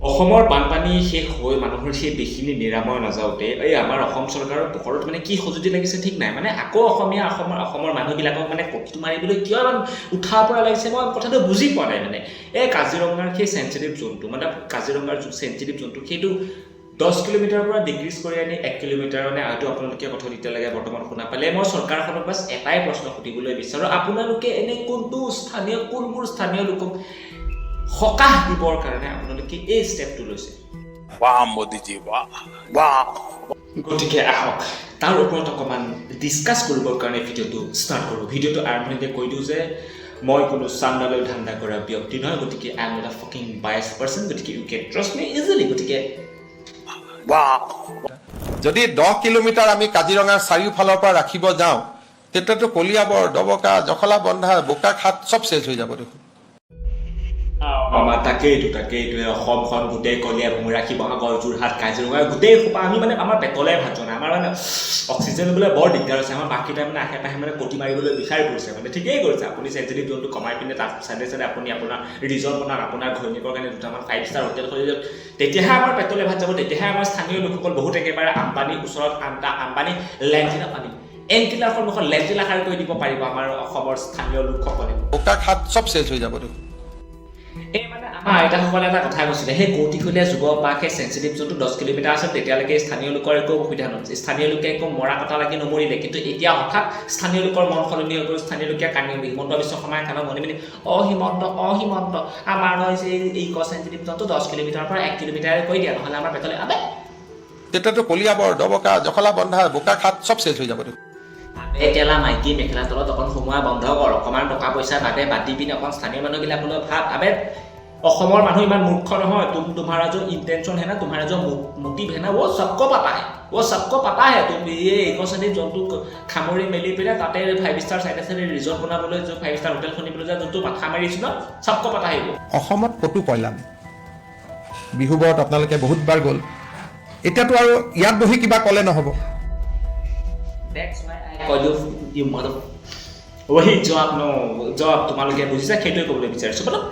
অসমৰ বানপানী শেষ হৈ মানুহৰ সেই বিষখিনি নিৰাময় নাযাওঁতে এই আমাৰ অসম চৰকাৰৰ পকৰত মানে কি সঁজুতি লাগিছে ঠিক নাই। মানে আকৌ অসমীয়া অসমৰ অসমৰ মানুহবিলাকক মানে কটটো মাৰিবলৈ কিয় ইমান উঠাৰ পৰা লাগিছে, মই কথাটো বুজি পোৱা নাই। মানে এই কাজিৰঙাৰ সেই চেঞ্চিটিভ জোনটো, মানে কাজিৰঙাৰ চেঞ্চিটিভ জোনটো, সেইটো 10 কিলোমিটাৰৰ পৰা ডিক্ৰিজ কৰি আনি 1 কিলোমিটাৰ, মানে হয়তো আপোনালোকে কথা তেতিয়ালৈকে বৰ্তমান শুনা পালে। মই চৰকাৰখনক বাছ এটাই প্ৰশ্ন সুধিবলৈ বিচাৰোঁ, আপোনালোকে এনে কোনটো স্থানীয়, কোনবোৰ স্থানীয় লোকক সকাহ দিবৰ কাৰণে আপোনালোকে এই ষ্টেপটো লৈছে? वाह मोदी जी, वाह वाह! গতিকে আহক, তাৰ ওপৰত অকণমান ডিছকাছ কৰিবৰ কাৰণে ভিডিঅ'টো ষ্টাৰ্ট কৰোঁ। ভিডিঅ'টো আৰম্ভণিতে কৈ দিওঁ যে মই কোনো চান্দালৈ ধান্দা কৰা ব্যক্তি নহয়, গতিকে I am not a fucking bias person, গতিকে you can trust me easily. গতিকে वाह! যদি 10 কিলোমিটাৰ আমি কাজিৰঙাৰ চাৰিওফালৰ পৰা ৰাখিব যাওঁ, তেতিয়াতো কলিয়াবৰ, ডবকা, জখলাবন্ধা, বোকাখাট চব শেষ হৈ যাব দেখোন। আমাৰ তাকেইতো এই অসমখন গোটেই কলীয়া ভূমিৰা, শিৱসাগৰ, যোৰহাট, কাজিৰঙা গোটেই সোপা আমি মানে আমাৰ পেটলে ভাত যোৱা নাই। আমাৰ মানে অক্সিজেন ল'বলৈ বৰ দিগদাৰ হৈছে। আমাৰ বাকীটা মানে আশে পাশে মানে কটি মাৰিবলৈ বিচাৰি পৰিছে। মানে ঠিকেই কৰিছে আপুনি, চেঞ্চিটিভ জোনটো কমাই পিনে তাত চাইডে চাইডে আপুনি আপোনাৰ ৰিজৰ্ট বনাওক, আপোনাৰ ঘৈণীয়েকৰ কাৰণে দুটামান ফাইভ ষ্টাৰ হোটেল খুলি দিয়ক। তেতিয়াহে আমাৰ পেটলে ভাত যাব। তেতিয়াহে আমাৰ স্থানীয় লোকসকল বহুত একেবাৰে আম্বানীৰ ওচৰত আম্বানী লেণ্টিনা পানী এণ্টিলাৰ সন্মুখত লেণ্টিলা সাৰ কৰি দিব পাৰিব আমাৰ অসমৰ স্থানীয় লোকসকলে। বোকাখাট চব শেষ হৈ যাব দেখোন। এই মানে আমাৰ আইতাসকলে এটা কথা কৈছিলে, সেই কৌটিকলীয়া যুগৰ পৰা সেই চেঞ্চিটিভ জোনটো 10 কিলোমিটাৰ আছিল, তেতিয়ালৈকে স্থানীয় লোকৰ একো অসুবিধা নহৈছিল, স্থানীয় লোকে একো মৰা কটা লাগি নমৰিলে। কিন্তু এতিয়া হঠাৎ স্থানীয় লোকৰ মন সলনি হৈ গ'ল। স্থানীয় লোকে কানি হিমন্ত বিশ্ব শৰ্মাই কাণত মনি মেলি, "অ হিমন্ত, অ হিমন্ত, আমাৰ হৈছে এই ইক' চেঞ্চিটিভ জোনটো 10 কিলোমিটাৰৰ পৰা 1 কিলোমিটাৰ কৰি দিয়া, নহ'লে আমাৰ পেটলে আবে।" তেতিয়াতো কলিয়াবৰ, ডবকা, জখলাবন্ধা, বোকাখাট চব শেষ হৈ যাব দেখোন। আবে কেলা মাইকী মেখেলা তলত অকণ সোমোৱা বন্ধ কৰ। অকণমান টকা পইচা বাদে বাদ দি পিনে অকণ স্থানীয় মানুহবিলাকলৈ ভাব। আবে অসমৰ মানুহ ইমান মূৰ্খ নহয়। तुम्हारा जो इंटेंशन है ना, तुम्हारा जो मोटिव है ना, वो सबको पता है, वो सबको पता है। तुम এই ইক' জোনটো খামৰি মেলি পিনে তাতে ফাইভ ষ্টাৰ চাইডে চাইডে ৰিজৰ্ট বনাবলৈ, जो ফাইভ ষ্টাৰ হোটেল খুলিবলৈ যোৱা যোনটো মাথা মাৰিছো ন, सबको पता है वो। অসমত ক'তো কয়লা নাই। বিহুবৰত আপোনালোকে বহুতবাৰ গ'ল। এতিয়াতো আৰু ইয়াত বহি কিবা ক'লে নহ'ব। That's why I call you, you mother, वही जो आप ন जो आप তোমালোকে বুজিছা, সেইটোৱে ক'বলৈ বিচাৰিছোঁ। মতলব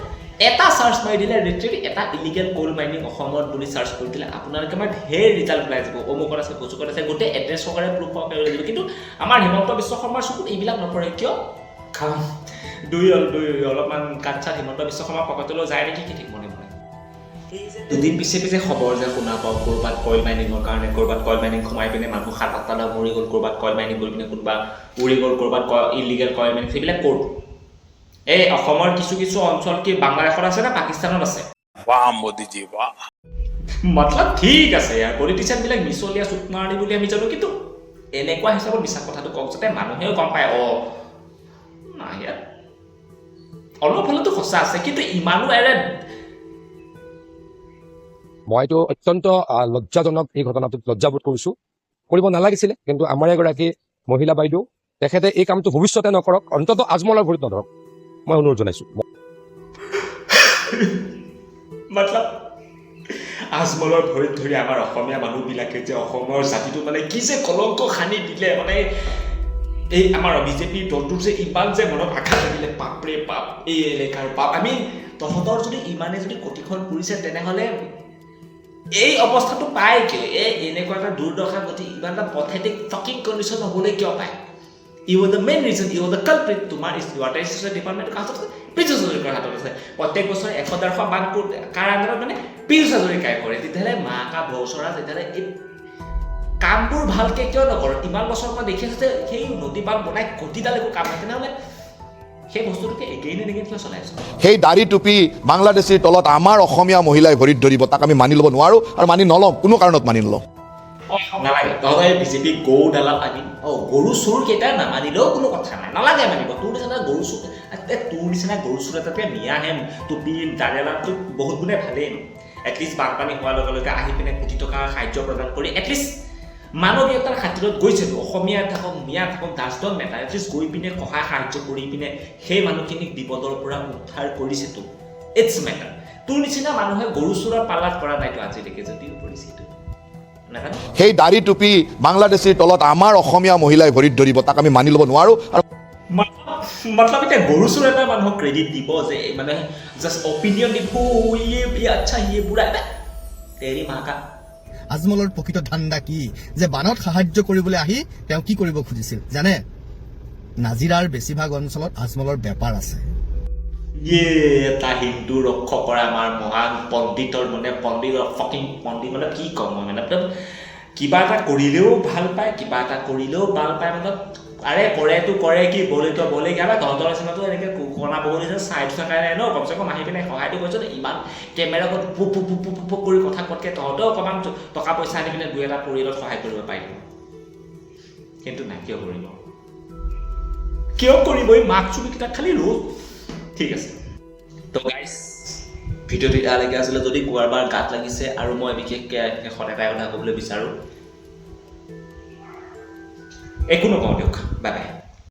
এটা চাৰ্চ মাৰি দিলে, লিটাৰেলি এটা ইলিগেল ক'ল মাইনিং অসমত বুলি চাৰ্চ কৰি দিলে আপোনালোকে আমাৰ ঢেৰ ৰিজাল্ট ওলাই যাব। অমুকত আছে, কচুকত আছে, গোটেই এড্ৰেছ সহকাৰে প্ৰুফ সহকাৰে ওলাই যাব। কিন্তু আমাৰ হিমন্ত বিশ্ব শৰ্মাৰ চকুত এইবিলাক নপৰে কিয়? কাৰণ দুই দুই অলপমান কাট চাট হিমন্ত বিশ্ব শৰ্মাৰ পকেটলৈ যায় নেকি কি ঠিক মনে মনে। এই যে দুদিন পিছে পিছে খবৰ যে শুনা পাওঁ, ক'ৰবাত কইল মাইনিঙৰ কাৰণে, ক'ৰবাত কইল মাইনিং সোমাই পিনে মানুহ সাত আঠটা মৰি গ'ল, ক'ৰবাত কইল মাইনিং কৰি পিনে কোনোবা উৰি গ'ল, ক'ৰবাত ইলিগেল কইল মাইনিং, সেইবিলাক ক'ত? এই অসমৰ কিছু কিছু অঞ্চল কি বাংলাদেশত আছে নে পাকিস্তানত আছে? वाह मोदी जी, वाह! মতলব ঠিক আছে ইয়াৰ, পলিটিচিয়ানবিলাক মিছলীয়া চুটমাৰণি বুলি আমি জানো, কিন্তু এনেকুৱা হিচাপত মিছা কথাটো কওক যাতে মানুহেও গম পায়, অ নাই, ইয়াত অলপ হ'লেতো সঁচা আছে, কিন্তু ইমানো এৰে। মইতো অত্যন্ত লজ্জাজনক এই ঘটনাটোত লজ্জাবোধ কৰিছো। কৰিব নালাগিছিলে, কিন্তু আমাৰ এগৰাকী মহিলা বাইদেউ, তেখেতে এই কামটো ভৱিষ্যতে নকৰক, অন্ততঃ আজমলৰ ভৰিত নধৰক, মই অনুৰোধ জনাইছো। মতলব আজমলৰ ভৰিত ধৰি আমাৰ অসমীয়া মানুহবিলাকে যে অসমৰ জাতিটো মানে কি যে কলংক সানি দিলে, মানে এই আমাৰ বিজেপিৰ দলটোৰ যে ইমান যে মনত আঘাত লাগিলে, বাপৰে বাপ! এই এলেকাৰ বাপ আমি তহঁতৰ যদি ইমানে যদি কটিখন পুৰিছে, তেনেহ'লে এই অৱস্থাটো পায় কিয়? এই এনেকুৱা এটা দুৰ্দশা গতি, ইমান এটা পথেটিক ফকিং কণ্ডিশ্যন হ'বলৈ কিয় পায়? You are the main reason, you are the culprit. তোমাৰ ৱাটাৰ ৰিচোৰ্চেছ ডিপাৰ্টমেণ্টৰ হাতত আছে, পীযুষ হাজৰিকাৰ হাতত আছে। প্ৰত্যেক বছৰে 100-150 বান কাৰ আণ্ডাৰত? মানে পীযুষ হাজৰিকাই কৰে। তেতিয়াহ'লে মা কা বছৰা, তেতিয়াহ'লে এই কামবোৰ ভালকে কিয় নকৰ? ইমান বছৰ মই দেখি আছোঁ যে সেই নদী বান্ধ বনাই গতিডাল একো কাম নাই, তেনেহ'লে সেই বস্তুটোকে এগেইন এণ্ড এগেইন কিয় চলাই আছ? সেই দাড়ি টুপি বাংলাদেশীৰ তলত আমাৰ অসমীয়া মহিলাই ভৰিত ধৰিব, তাক আমি মানি ল'ব নোৱাৰোঁ আৰু মানি নলওঁ, কোনো কাৰণত মানি নলওঁ। নালাগে তহঁতে বিজেপি গৰু দালাল আনি। অ গৰু চোৰ কেইটা নামানিলেও কোনো কথা নাই, নালাগে মানিব। তোৰ নিচিনা গৰু চোৰ, এ তোৰ নিচিনা গৰু চোৰ এটাতকৈ মিয়াহে টুপি দাৰেলাটো বহুত গুণে ভালেই ন। এটলিষ্ট বানপানী হোৱাৰ লগে লগে আহি পিনে কোটি টকা সাহাৰ্য প্ৰদান কৰি এটলিষ্ট মানৱীয়তাৰ খাতিৰত গৈছেতো। অসমীয়া থাকক, মিয়া থাকক, does not matter, at least গৈ পিনে সহায় সাহাৰ্য কৰি পিনে সেই মানুহখিনিক বিপদৰ পৰা উদ্ধাৰ কৰিছেতো, it's matter. তোৰ নিচিনা মানুহে গৰু চোৰৰ পাল্লাত কৰা নাইতো আজিলৈকে, যদিও পৰিছে এইটো নাজানো। সেই দাড়ি টুপি বাংলাদেশীৰ তলত আমাৰ অসমীয়া মহিলাই ভৰিত ধৰিব, তাক আমি মানি ল'ব নোৱাৰোঁ আৰু মতলব এতিয়া গৰু চোৰ এটা মানুহক ক্ৰেডিট দিব যে মানে জাষ্ট অপিনিয়ন দিব, ये ये अच्छा, ये बुरा। তেৰি মাকা। আজমলৰ প্ৰকৃত ধান্দা কি, যে বানত সাহায্য কৰিবলৈ আহি তেওঁ কি কৰিব খুজিছিল জানে? নাজিৰাৰ বেছিভাগ অঞ্চলত আজমলৰ বেপাৰ আছে। ইয়ে, এটা হিন্দু ৰক্ষা কৰা আমাৰ মহান পণ্ডিতৰ, মানে পণ্ডিতৰ, ফকিং পণ্ডিত, মানে কি ক'ম মই, মানে একদম কিবা এটা কৰিলেও ভাল পায়, কিবা এটা কৰিলেও ভাল পায়। মানে আৰে কৰেতো কৰে কি, বলে তো বলে কি, তহঁতৰ নিচিনাতো এনেকৈ কণা বগলী নিচিনা চাই থকা নাই ন। কমচে কম আহি পিনে সহায়টো কৰিছ ন। ইমান কেমেৰা আগত পু পু পু পু পু কৰি কথা কোৱাতকৈ তহঁতেও অকণমান টকা পইচা আনি পিনে দুই এটা পৰিয়ালত সহায় কৰিব পাৰিব। কিন্তু নাই, কিয় কৰিব, কিয় কৰিব? এই মাক চুলিকেইটা খালি ৰোজ। ঠিক আছে, তো গাইছ, ভিডিঅ'টো ইয়ালৈকে আছিলে। যদি কাৰোবাৰ গাত লাগিছে, আৰু মই বিশেষকৈ শেষত এটাই কথা ক'বলৈ বিচাৰোঁ, একো নকওঁ দিয়ক, বাই বাই।